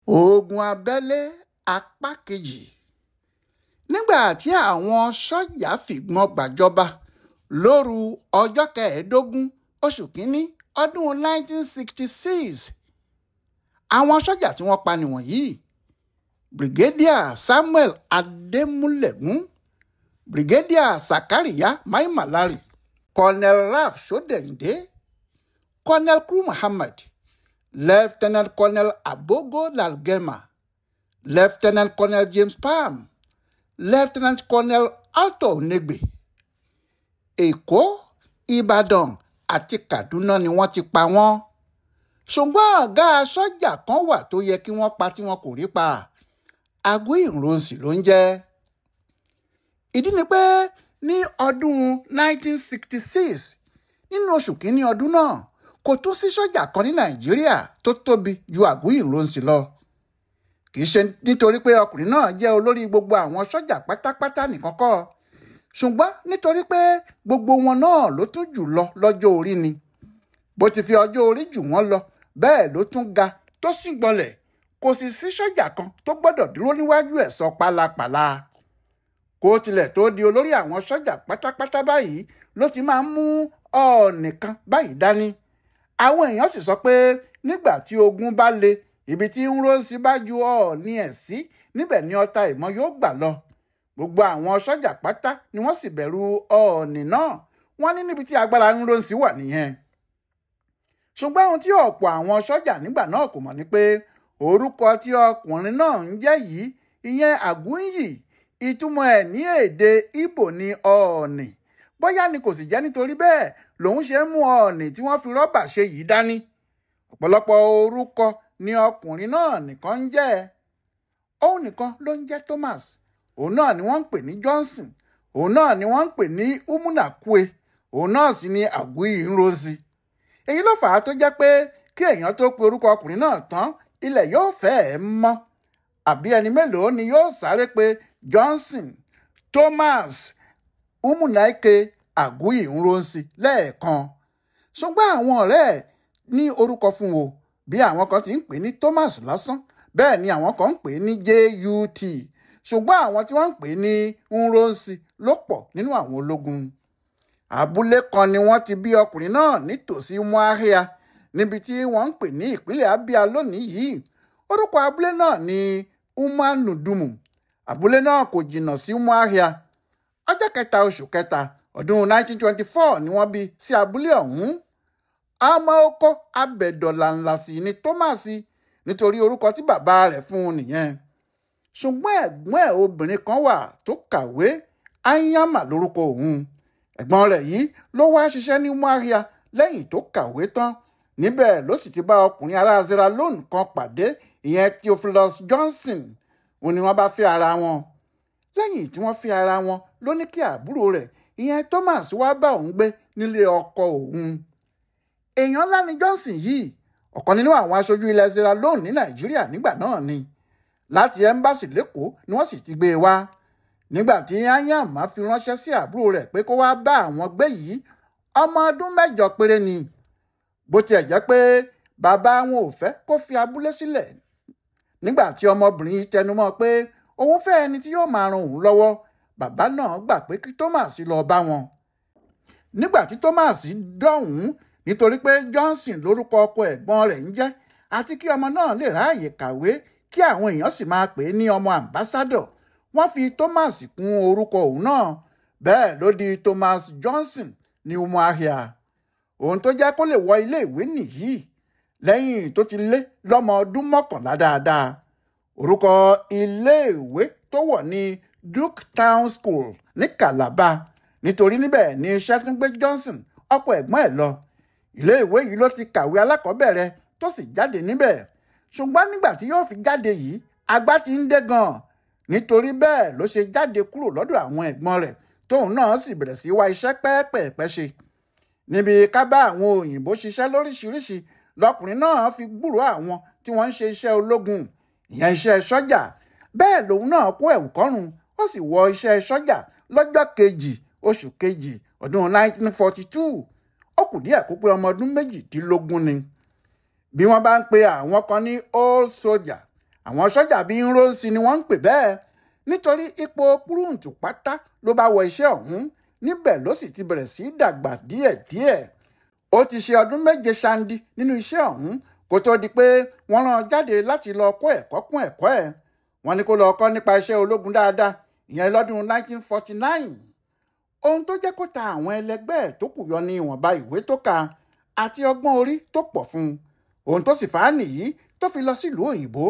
Ogun abẹ́lé apá kejì. Nígbà tí àwọn sọ́jà fìbọn gbàjọba lóru ọjọ́ kẹẹ̀ẹ́dógún oṣù kínní ọdún 1966, àwọn sọ́jà tí wọ́n pa nìwọ̀nyí: Brigadier Samuel Adémúlẹ̀gún, Brigadier Sakaria Maimalari, Colonel Ralph Sódẹ̀yìndé, Colonel Kru Muhammad, Lieutenant Colonel Abogo Lalgema, Lieutenant Colonel James Palm, Lieutenant Colonel Alto Onegbe. Èkó, Ìbàdàn àti Kaduna ni wọ́n ti pa wọ́n. Ṣùgbọ́n ọ̀gá sọ́jà kan wà tó yẹ kí wọ́n pa tí wọn kò rí pa. Aguiyi Ironsi ló ń jẹ́. Ìdí ni pé ní ọdún 1966, nínú oṣù kínní ọdún náà, kò tún sí sọ́jà kan ní Nàìjíríà tó tóbi ju Aguiyi Ironsi lọ. Kì í ṣe nítorí pé ọkùnrin náà jẹ́ olórí gbogbo àwọn sọ́jà pátápátá nìkan kọ́, ṣùgbọ́n nítorí pé gbogbo wọn náà ló tún jù lọ lọ́jọ́ orí ni. Bó ti fi ọjọ́ orí jù wọ́n lọ, bẹ́ẹ̀ ló tún ga tó sì gbọ́nlẹ̀. Kò sì sí sọ́jà kan tó gbọ́dọ̀ dúró níwájú ẹ̀ sọ pálapàla. Kó tilẹ̀ tó di olórí àwọn sọ́jà pátápátá báyìí ló ti máa ń mú ọ̀ọ̀nì kan báyìí dání. Àwọn èèyàn sì sọ pé nígbà tí ogun bá le, ibi tí Ironsi bá ju ọ̀ọ̀nì ẹ̀ sí, níbẹ̀ ni ọta ìmọ̀ yóò gbà lọ. Gbogbo àwọn sọ́jà pátá ni wọ́n sì bẹ̀rù ọ̀ọ̀nì náà. Wọ́n ní níbi tí agbára Ironsi wà nìyẹn. Ṣùgbọ́n ohun tí ọ̀pọ̀ àwọn sọ́jà nígbà náà kò mọ̀ ni pé orúkọ tí ọkùnrin náà ń jẹ́ yìí, ìyẹn Aguiyi, ìtumọ̀ ẹ̀ ní èdè Ìgbò ní ọ̀ọ̀nì. Bóyá ni kò sì jẹ́ nítorí bẹ́ẹ̀ lòun ṣe ń mú ọ̀ọ̀nì tí wọ́n fi rọ́bà ṣe yìí dání. Ọ̀pọ̀lọpọ̀ orúkọ ni ọkùnrin náà nìkan ń jẹ́. Òun nìkan ló ń jẹ́ Thomas. Òun náà ni wọ́n ń pè ní Johnson. Òun náà ni wọ́n ń pè ní Umunakwe. Òun náà sì ni Aguiyi Ironsi. Èyí ló fà á tó jẹ́ pé kí èèyàn tó pe orúkọ ọkùnrin náà tán, ilẹ̀ yóò fẹ́ ẹ̀ mọ́. Àbí ẹni mélòó ni yóò sáré pé Johnson, Thomas, Umunake, Aguiyi Ironsi lẹ́ẹ̀kan. Ṣùgbọ́n àwọn ọ̀rẹ́ ẹ̀ ní orúkọ fún o. Bí àwọn kan ti ń pè ní Thomas lásán, bẹ́ẹ̀ ni àwọn kan ń pè ní JUT. Ṣùgbọ́n àwọn tí wọ́n ń pè ní Ironsi ló pọ̀ nínú àwọn ológun. Abúlé kan ni wọ́n ti bí ọkùnrin náà nítòsí Umuahia, níbi tí wọ́n ń pè ní ìpínlẹ̀ Abia lónìí yìí. Orúkọ abúlé náà ni Umuanudumu. Abúlé náà kò jìnnà sí Umuahia. Ọjọ́ kẹta oṣù kẹta ọdún 1924 ni wọ́n bí sí abúlé ọ̀hún. Ọmọ oko abẹ̀dọ̀làǹlà sì ni Thomas, nítorí orúkọ tí bàbá rẹ̀ fún un nìyẹn. Ṣùgbọ́n ẹ̀gbọ́n ẹ̀ obìnrin kan wà tó kàwé, Anyama lórúkọ òun. Ẹ̀gbọ́n rẹ̀ yìí ló wá ṣiṣẹ́ ní Umuahia lẹ́yìn tó kàwé tán. Níbẹ̀ ló sì ti bá ọkùnrin ará Sierra Leone kan pàdé, ìyẹn Theophilus Johnson. Òun ni wọ́n bá fẹ́ ara wọn. Lẹ́yìn tí wọ́n fẹ́ ara wọn ló ní kí àbúrò rẹ̀, ìyẹn Thomas, wá bá òun gbé nílé ọkọ òun. Èèyàn ńlá ni Johnson yìí, ọ̀kan nínú àwọn aṣojú ilẹ̀ Sierra Leone ní Nàìjíríà nígbà náà ni. Láti ẹ́mbáàsì lẹ́kọ̀ọ́ ni wọ́n sì ti gbé e wá. Nígbà tí Anyama fi ránṣẹ́ sí àbúrò rẹ̀ pé kó wá bá àwọn gbé yìí, ọmọ ọdún mẹ́jọ péré ni. Bó tiẹ̀ jẹ́ pé bàbá wọn ò fẹ́ kó fi abúlé sílẹ̀. Nígbà tí ọmọbìnrin yìí tẹnumọ́ pé òun fẹ́ ẹni tí yóò máa ran òun lọ́wọ́, bàbá náà gbà pé kí Thomas lọ bá wọn. Nígbà tí Thomas dọ̀hún, nítorí pé Johnson lórúkọ ọkọ ẹ̀gbọ́n rẹ̀ ń jẹ́, àti kí ọmọ náà lè ráàyè kàwé kí àwọn èèyàn sì máa pè é ní ọmọ àmbásádọ̀, wọ́n fi Thomas kún orúkọ òun náà. Bẹ́ẹ̀ ló di Thomas Johnson ní Umuahia. Ohun tó jẹ́ kó lè wọ ilé ìwé nìyí lẹ́yìn tó ti lé lọ́mọ ọdún 11 dáadáa. Orúkọ iléèwé tó wọ̀ ní Duke Town School ní Calabar, nítorí níbẹ̀ ni iṣẹ́ tún gbé Johnson ọkọ ẹ̀gbọ́n ẹ̀ lọ. Iléèwé yìí ló ti kàwé alákọ̀ọ́bẹ̀rẹ̀ tó sì jáde níbẹ̀. Ṣùgbọ́n nígbà tí yóò fi jáde yìí, àgbà ti ń dé gan-an. Nítorí bẹ́ẹ̀ ló ṣe jáde kúrò lọ́dọ̀ àwọn ẹ̀gbọ́n rẹ̀, tóun náà sì bẹ̀rẹ̀ sí wá iṣẹ́ pẹ́ẹ́pẹ́ẹ́pẹ́ ṣe. Níbi ká bá àwọn òyìnbó ṣiṣẹ́ lóríṣiríṣi, lọkùnrin náà fi gbúròó àwọn tí wọ́n ń ṣe iṣẹ́ ológun, ìyẹn iṣẹ́ sọ́jà. Bẹ́ẹ̀ lòun náà kó ẹ̀wù kọ́rùn, ó sì wọ iṣẹ́ sọ́jà lọ́jọ́ kejì oṣù kejì ọdún 1942. Ó kù díẹ̀ kó pé ọmọ ọdún 18 ni. Bí wọ́n bá ń pe àwọn kan ní old soldier, Àwọn sọ́jà bíi Nronsi ni wọ́n ń pè bẹ́ẹ̀, nítorí ipò púrúǹtù pátá ló bá wọ iṣẹ́ ọ̀hún. Níbẹ̀ ló sì ti bẹ̀rẹ̀ sí í dàgbà díẹ̀díẹ̀. Ó ti ṣe ọdún 7 ṣáńdí nínú iṣẹ́ ọ̀hún kó tó di pé wọ́n rán an jáde láti lọ kọ́ ẹ̀kọ́ kún ẹ̀kọ́ ẹ̀. Wọ́n ní kó lọ kọ́ nípa iṣẹ́ ológun dáadáa, ìyẹn lọ́dún 1949. Ohun tó jẹ́ kó ta àwọn ẹlẹgbẹ́ ẹ̀ tó kù yọ ní ìwọ̀nba ìwé tó kà àti ọgbọ́n orí tó pọ̀ fún un. Ohun tó sì fà á nìyí tó fi lọ sílùú òyìnbó.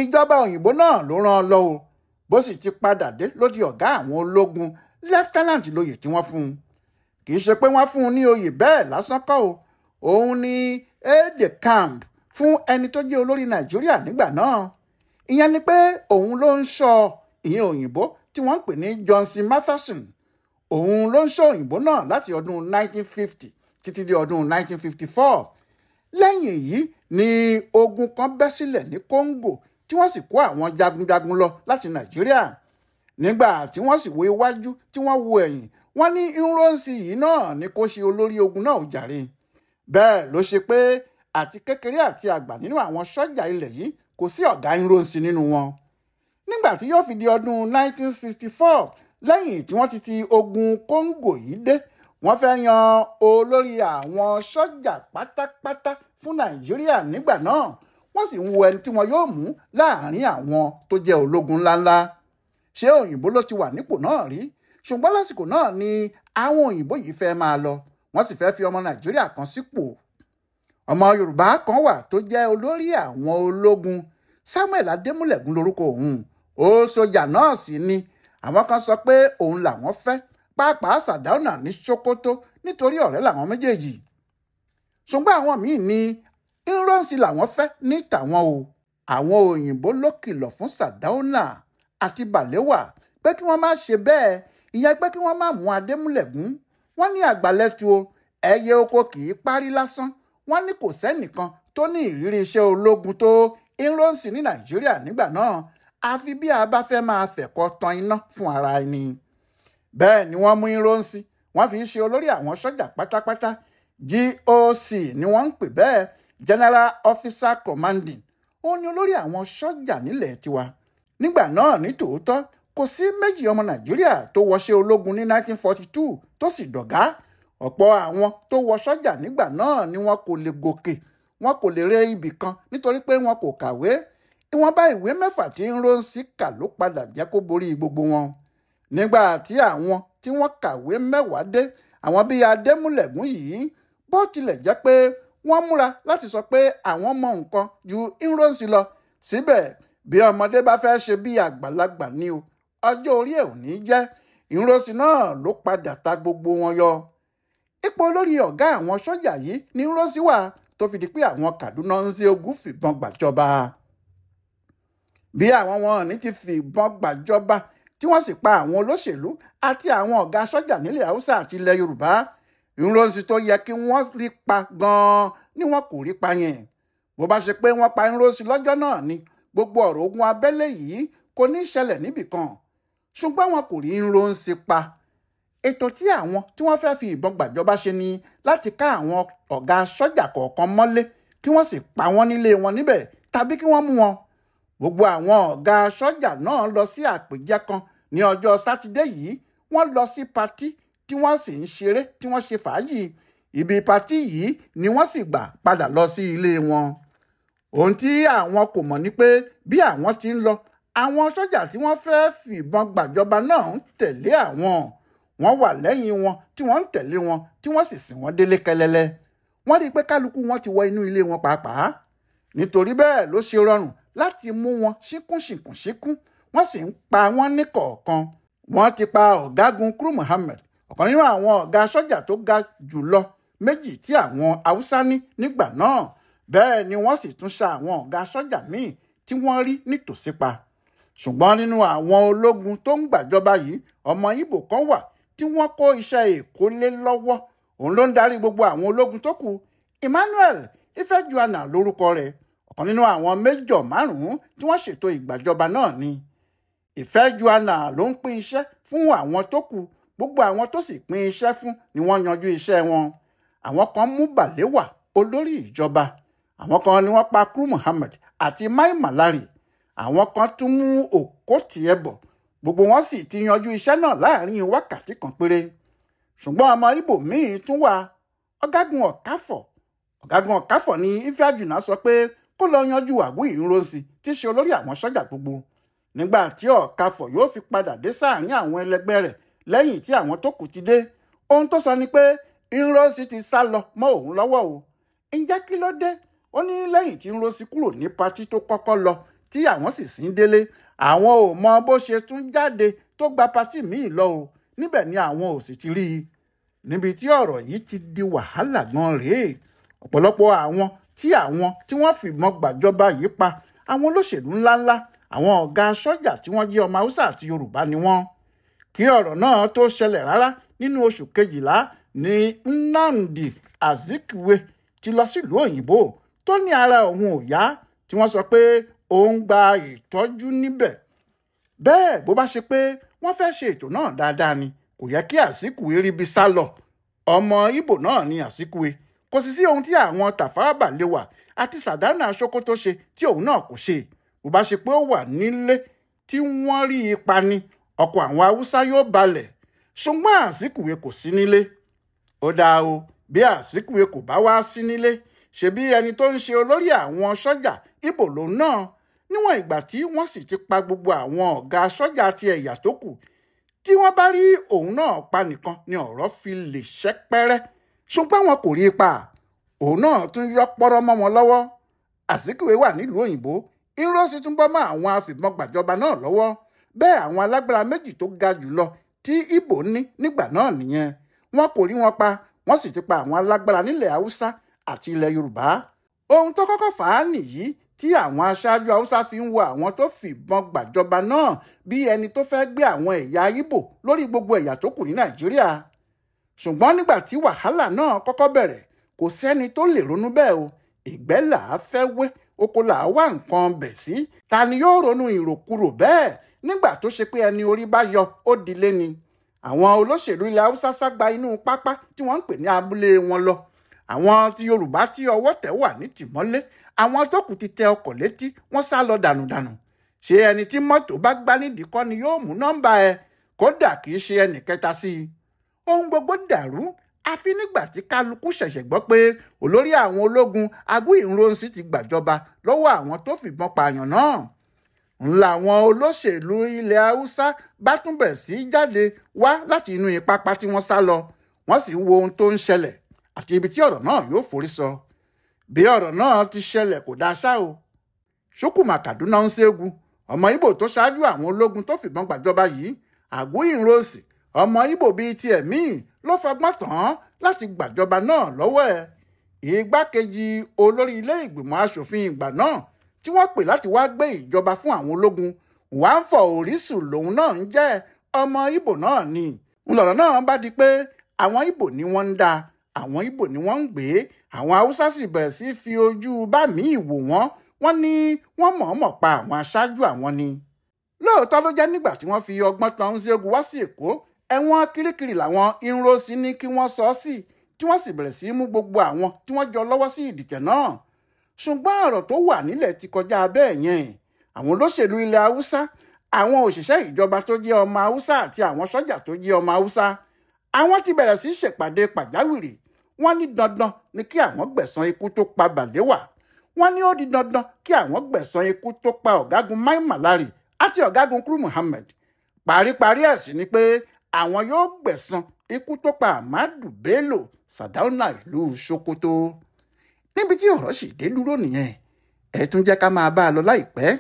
Ìjọba òyìnbó náà ló rán an lọ o. Bó sì ti padà dé ló di ọ̀gá àwọn ológun, lieutenant lóyè tí wọ́n fún un. Kì í ṣe pé wọ́n fún un ní oyè bẹ́ẹ̀ lásán kọ́ o. Òun ni aide-de-camp fún ẹni tó jẹ́ olórí Nàìjíríà nígbà náà. Ìyẹn ni pé òun ló ń ṣọ́ ìyẹn òyìnbó tí wọ́n ń pè ní Johnson Matheson. Òun ló ń ṣọ́ òyìnbó náà láti ọdún 1950 títí di ọdún 1954. Lẹ́yìn èyí ni ogun kan bẹ́ sílẹ̀ ní Congo tí wọ́n sì kó àwọn jagunjagun lọ láti Nàìjíríà. Nígbà tí wọ́n sì wo iwájú tí wọ́n wo ẹ̀yìn, wọ́n ní Nronsi yìí náà ni kó ṣe olórí ogun náà ó jàre. Bẹ́ẹ̀ ló ṣe pé àti kékeré àti àgbà nínú àwọn sọ́jà ilẹ̀ yìí kò sí ọ̀gá Nronsi nínú wọn. Nígbà tí yóò fi di ọdún 1964, lẹ́yìn tí wọ́n ti ti ogun Congo yìí dé, wọ́n fẹ́ yan olórí àwọn sọ́jà pátápátá fún Nàìjíríà nígbà náà. Wọ́n sì ń wo ẹni tí wọn yóò mú láàrin àwọn tó jẹ́ ológun ńláńlá. Ṣé òyìnbó ló ti wà nípò náà rí? Ṣùgbọ́n lásìkò náà ni àwọn òyìnbó yìí fẹ́ máa lọ. Wọ́n sì fẹ́ fi ọmọ Nàìjíríà kan sípò. Ọmọ Yorùbá kan wà tó jẹ́ olórí àwọn ológun, Samuel Adémúlẹ̀gún lórúkọ òun. Ó sójà náà sì ni. Àwọn kan sọ pé òun làwọn fẹ́, pàápàá Sàdáúnà ní Sókótó, nítorí ọ̀rẹ́ làwọn méjèèjì. Ṣùgbọ́n àwọn míì ní Nronsi làwọn fẹ́ ní tàwọn o. Àwọn òyìnbó ló kìlọ̀ fún Sàdáúnà àti Balewa pé kí wọ́n má ṣe bẹ́ẹ̀, ìyẹn pé kí wọ́n má mú Adémúlẹ̀gún. Wọ́n ní àgbàlẹ́tu o, ẹyẹ oko kì í parí lásán. Wọ́n ní kò sẹ́nìkan tó ní ìrírí iṣẹ́ ológun tó Nronsi ní Nàìjíríà nígbà náà, àfi bí a bá fẹ́ máa fẹ̀kọ́ tan iná fún ara ẹni. Bẹ́ẹ̀ ni wọ́n mú Nronsi, wọ́n fi ṣe olórí àwọn sọ́jà pátápátá. GOC ni wọ́n ń pè bẹ́ẹ̀, General Officer Commanding. Ó ní olórí àwọn sọ́jà nílẹ̀ tiwa. Nígbà náà ní tòótọ́, kò sí méjì ọmọ Nàìjíríà tó wọṣẹ́ ológun ní 1942 tó sì dọ̀gá. Ọ̀pọ̀ àwọn tó wọ sọ́jà nígbà náà ni wọn kò lè gòkè, wọn kò lè re ibì kan nítorí pé wọn kò kàwé. Ìwọ̀nba ìwé 6 tí Nronsi kà ló padà jẹ́ kó borí gbogbo wọn. Nígbà tí àwọn tí wọ́n kàwé 10 dé, àwọn bíi Adémúlẹ̀gún yìí, bó tilẹ̀ jẹ́ pé wọ́n múra láti sọ pé àwọn mọ nǹkan ju Nronsi lọ, síbẹ̀ bí ọmọdé bá fẹ́ ṣe bí àgbàlagbà ni o, ọjọ́ orí ẹ̀ ò ní jẹ́. Nronsi náà ló padà ta gbogbo wọn yọ. Ipò olórí ọ̀gá àwọn sọ́jà yìí ní Nronsi wà tó fi di pé àwọn Kaduna Nzeogwu fìbọn gbàjọba. Bí àwọn wọn ní ti fìbọn gbàjọba tí wọ́n sì pa àwọn olóṣèlú àti àwọn ọ̀gá sọ́jà nílẹ̀ Haúsá àti ilẹ̀ Yorùbá, Nronsi tó yẹ kí wọ́n rí pa gan-an ni wọn kò rí pa yẹn. Bó bá ṣe pé wọ́n pa Nronsi lọ́jọ́ náà ni gbogbo ọ̀rọ̀ ogun abẹ́lé yìí kò ní ṣẹlẹ̀ níbìkan. Ṣùgbọ́n wọn kò rí Nronsi pa. Ètò tí àwọn tí wọ́n fẹ́ fi ìbọn gbàjọba ṣe ni láti ká àwọn ọ̀gá sọ́jà kọ̀ọ̀kan mọ́lé kí wọ́n sì pa wọ́n nílé wọn níbẹ̀ tàbí kí wọ́n mú wọn. Gbogbo àwọn ọ̀gá sọ́jà náà lọ sí àpèjẹ kan ní ọjọ́ Sátidé yìí. Wọ́n lọ sí patí tí wọ́n sì ń ṣeré tí wọ́n ṣe fàájì. Ibi patí yìí ni wọ́n sì gbà padà lọ sí ilé wọn. Ohun tí àwọn kò mọ̀ ni pé bí àwọn ti ń lọ, àwọn sọ́jà tí wọ́n fẹ́ fìbọn gbàjọba náà ń tẹ̀lé àwọn. Wọ́n wà lẹ́yìn wọn tí wọ́n ń tẹ̀lé wọn tí wọ́n sì sìn wọ́n délé kẹlẹ́lẹ́. Wọ́n rí i pé kálukú wọn ti wọ inú ilé wọn pàápàá. Nítorí bẹ́ẹ̀ ló ṣe rọrùn láti mú wọn ṣíkún ṣìkún ṣíkún. Wọ́n sì ń pa wọ́n ní kọ̀ọ̀kan. Wọ́n ti pa ọ̀gágun Kuru Muhammed, ọ̀kan nínú àwọn ọ̀gá sọ́jà tó ga jùlọ méjì tí àwọn Haúsá ní nígbà náà. Bẹ́ẹ̀ ni wọ́n sì tún ṣa àwọn ọ̀gá sọ́jà míì tí wọ́n rí nítòsí pa. Ṣùgbọ́n nínú àwọn ológun tó ń gbàjọba yìí, ọmọ Ìgbò kan wà tí wọ́n kó iṣẹ́ Èkó lé lọ́wọ́. Òun ló ń darí gbogbo àwọn ológun tó kù. Emmanuel Ifejuana lórúkọ rẹ̀, ọ̀kan nínú àwọn méjọ̀ 5 tí wọ́n ṣètò ìgbàjọba náà ni. Ifejuana ló ń pín iṣẹ́ fún àwọn tó kù. Gbogbo àwọn tó sì pín iṣẹ́ fún ni wọ́n yanjú iṣẹ́ wọn. Àwọn kan mú Balewa, olórí ìjọba. Àwọn kan ni wọ́n pa Kuru Muhammed àti Mai Malari. Àwọn kan tún mú Òkótìẹbọ̀. Gbogbo wọn sì ti yanjú iṣẹ́ náà láàrin wákàtí kan péré. Ṣùgbọ́n ọmọ Ìgbò míì tún wà, Ọ̀gágun Ọ̀káfọ̀. Ọ̀gágun Ọ̀káfọ̀ ni Ifeajuna sọ pé kó lọ yanjú Aguiyi Ironsi tí í ṣe olórí àwọn sọ́jà gbogbo. Nígbà tí Ọ̀káfọ̀ yóò fi padà dé sáàrin àwọn ẹlẹgbẹ́ rẹ̀ lẹ́yìn tí àwọn tó kù ti dé, ohun tó sọ ni pé Ironsi ti sá lọ mọ́ òun lọ́wọ́ o. Ǹjẹ́ kí ló dé? Ó ní lẹ́yìn tí Ironsi kúrò ní patí tó kọ́kọ́ lọ tí àwọn sì sín délé, àwọn ò mọ bó ṣe tún jáde tó gba patí míì lọ o. Níbẹ̀ ni àwọn ò sì ti rí i. Níbi tí ọ̀rọ̀ yìí ti di wàhálà gan rèé. Ọ̀pọ̀lọpọ̀ àwọn tí wọ́n fìbọn gbàjọba yìí pa, àwọn olóṣèlú ńláńlá, àwọn ọ̀gá sọ́jà tí wọ́n jẹ́ ọmọ Haúsá àti Yorùbá ni wọ́n. Kí ọ̀rọ̀ náà tó ṣẹlẹ̀ rárá, nínú oṣù kejìlá ni Nnamdi Azikiwe ti lọ sílùú òyìnbó tó ní ara òun ò yá, tí wọ́n sọ pé òun gba ìtọ́jú níbẹ̀. Bẹ́ẹ̀ bó bá ṣe pé wọ́n fẹ́ ṣe ètò náà dáadáa ni, kò yẹ kí Azikiwe ríbi sá lọ. Ọmọ Ìgbò náà ni Azikiwe. Kò sì sí ohun tí àwọn Tafawa Balewa àti Sardauna Sokoto ṣe tí òun náà kò ṣe. Bó bá ṣe pé ó wà nílé tí wọ́n rí ipa ni, ọkọ̀ àwọn Haúsá yóò balẹ̀. Ṣùgbọ́n Azikiwe kò sí nílé. Ó dáa o, bí Azikiwe kò bá wá sí nílé, ṣebí ẹni tó ń ṣe olórí àwọn sọ́jà Ìgbò lòun náà. Níwọ̀n ìgbà tí wọ́n sì ti pa gbogbo àwọn ọ̀gá sọ́jà ti ẹ̀yà tó kù, tí wọ́n bá rí òun náà pa nìkan ni ọ̀rọ̀ fi lè ṣẹ́pẹ́rẹ́. Ṣùgbọ́n wọn kò rí i pa. Òun náà tún yọ pọ́rọ́ mọ́ wọn lọ́wọ́. Azikiwe wà nílùú òyìnbó, Ironsi tún bọ́ mọ́ àwọn afìbọn gbàjọba náà lọ́wọ́. Bẹ́ẹ̀ àwọn alágbára méjì tó ga jùlọ tí Ìgbò ní nígbà náà nìyẹn. Wọn kò rí wọn pa, wọ́n sì ti pa àwọn alágbára nílẹ̀ Haúsá àti ilẹ̀ Yorùbá. Ohun tó kọ́kọ́ fà á nìyí tí àwọn aṣáájú Haúsá fi ń wo àwọn tó fìbọn gbàjọba náà bí ẹni tó fẹ́ gbé àwọn ẹ̀yà Ìgbò lórí gbogbo ẹ̀yà tó kù ní Nàìjíríà. Ṣùgbọ́n nígbà tí wàhálà náà kọ́kọ́ bẹ̀rẹ̀, kò sẹ́ni tó lè ronú bẹ́ẹ̀ o. Ìgbẹ́ là á fẹ́ wé, oko là á wá nǹkan bẹ̀ sí. Ta ni yóò ronú ìròkurò bẹ́ẹ̀ nígbà tó ṣe pé ẹni orí bá yọ ó dilé ni? Àwọn olóṣèlú ilẹ̀ Haúsá sá gba inú pápá tí wọ́n ń pè ní abúlé wọn lọ. Àwọn ti Yorùbá tí ọwọ́ tẹ̀ wà ní tìmọ́lé, àwọn tó kù ti tẹ ọkọ̀ létí, wọ́n sá lọ dànùdànù. Ṣé ẹni tí mọ́tò bá gbá nídìí kọ́ ni yóò mú nọ́mbà ẹ? Kódà kì í ṣe ẹnì kẹta sí i. Ohun gbogbo dàrú, àfi nígbà tí kálukú ṣẹ̀ṣẹ̀ gbọ́ pé olórí àwọn ológun Aguiyi Ironsi ti gbàjọba lọ́wọ́ àwọn tó fìbọn pààyàn náà. Ńlá àwọn olóṣèlú ilẹ̀ Haúsá bá tún bẹ̀rẹ̀ sí í jáde wá láti inú ìpápá tí wọ́n sá lọ. Wọ́n sì ń wo ohun tó ń ṣẹlẹ̀ àti ibi tí ọ̀rọ̀ náà yóò forí sọ. Bí ọ̀rọ̀ náà ti ṣẹlẹ̀ kò dáa ṣá o. Chukwuma Kaduna Nzeogwu, ọmọ Ìgbò tó ṣáájú àwọn ológun tó fìbọn gbàjọba yìí, Aguiyi Ironsi, ọmọ Ìgbò bíi tiẹ̀ míì ló fọgbọ́n tàn án láti gbàjọba náà lọ́wọ́ ẹ̀. Igbákejì olórí ilé ìgbìmọ̀ aṣòfin ìgbà náà tí wọ́n pè láti wá gbé ìjọba fún àwọn ológun, Nwafor Orizu lòun náà ń jẹ́, ọmọ Ìgbò náà ni. Ńlọrọ̀ náà bá di pé àwọn Ìgbò ni wọ́n ń da, àwọn Ìgbò ni wọ́n ń gbé, àwọn Haúsá sì bẹ̀rẹ̀ sí fi ojú bá míì wò wọ́n, wọ́n ní wọ́n mọ̀ọ́mọ̀ pa àwọn aṣáájú àwọn ni. Lóòótọ́ ló jẹ́ nígbà tí wọ́n fi ọgbọ́n tan Nzeogwu wá sí Èkó, ẹ̀wọ̀n Kirikiri làwọn Ironsi ní kí wọ́n sọ sí, tí wọ́n sì bẹ̀rẹ̀ sí í mú gbogbo àwọn tí wọ́n jọ lọ́wọ́ sí ìdìtẹ̀ náà. Ṣùgbọ́n ọ̀rọ̀ tó wà nílẹ̀ ti kọjá bẹ́ẹ̀ yẹn. Àwọn olóṣèlú ilẹ̀ Haúsá, àwọn òṣìṣẹ́ ìjọba tó jẹ́ ọmọ Haúsá àti àwọn sọ́jà tó jẹ́ ọmọ Haúsá, àwọn ti bẹ̀rẹ̀ sí ṣèpàdé pàjáwìrì. Wọ́n ní dandan ni kí àwọn gbẹ̀san ikú tó pa Balewa. Wọ́n ní ó di dandan kí àwọn gbẹ̀san ikú tó pa ọ̀gágun Mai Malari àti ọ̀gágun Kuru Muhammed. Paríparí ẹ̀ sì ni pé àwọn yóò gbẹ̀san ikú tó pa Ahmadu Bello, Sardauna ìlú Sokoto. Níbi tí ọ̀rọ̀ sì dé dúró nìyẹn. Ẹ tún jẹ́ ká máa bá a lọ láìpẹ́.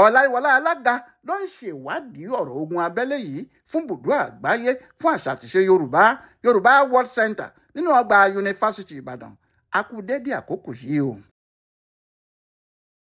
Ọláyíwọlá Alága ló ń ṣèwádìí ọ̀rọ̀ ogun abẹ́lé yìí fún bùdó àgbáyé fún àṣà àtìṣe Yorùbá, Yorùbá World Center nínú ọgbà Yunifásítì Ìbàdàn. A kú dédé àkókò yìí o.